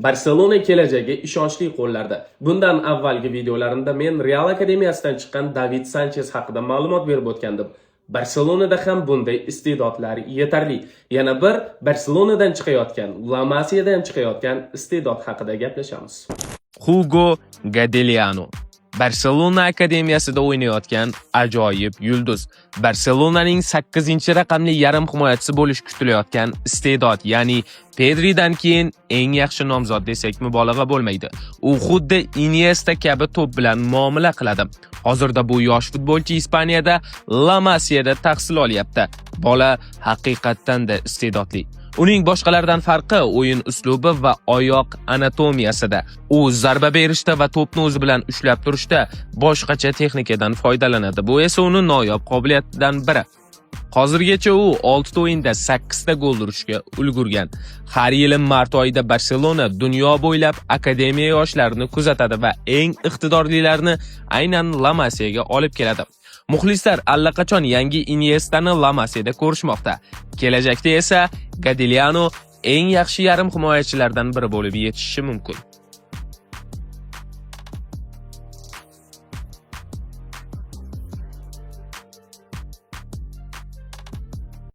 Barselona kelajagi ishonchli qo'llarda. Bundan avvalgi videolarimda men Real akademiyasidan chiqqan David Sanchez haqida ma'lumot berib o'tgandim. Barselonada ham bunday iste'dodlar yetarli. Yana bir Barselonadan chiqayotgan, La Masiyadan chiqayotgan iste'dod haqida gaplashamiz. Hugo Gadeliano, Barselona akademiyasida o'ynayotgan ajoyib yulduz. Barselonaning 8-raqamli yarim himoyachisi bo'lishi kutilayotgan iste'dod, ya'ni Pedridan keyin eng yaxshi nomzod desak, mubolag'a bo'lmaydi. U xuddi Iniesta kabi to'p bilan muomala qiladi. Hozirda bu yosh futbolchi Ispaniyada La Masiyada tahsil olyapti. Bola haqiqatdan-da iste'dodli. Uning boshqalardan farqi o'yin uslubi va oyoq anatomiyasida. U zarba berishda va to'pni o'zi bilan ushlab turishda boshqacha texnikadan foydalanadi. Bu esa uni noyob qobiliyatidan biri. Hozirgacha u 6 ta o'yinda 8 ta gol urishga ulgurgan. Har yili mart oyida Barselona dunyo bo'ylab akademiya yoshlarini kuzatadi va eng iqtidorlilarini aynan La Masiyaga olib keladi. Muxlislar allaqachon yangi Iniestani La Masiyada ko'rishmoqda. Kelajakda esa Gadeliano eng yaxshi yarim himoyachilardan biri bo'lib yetishishi mumkin.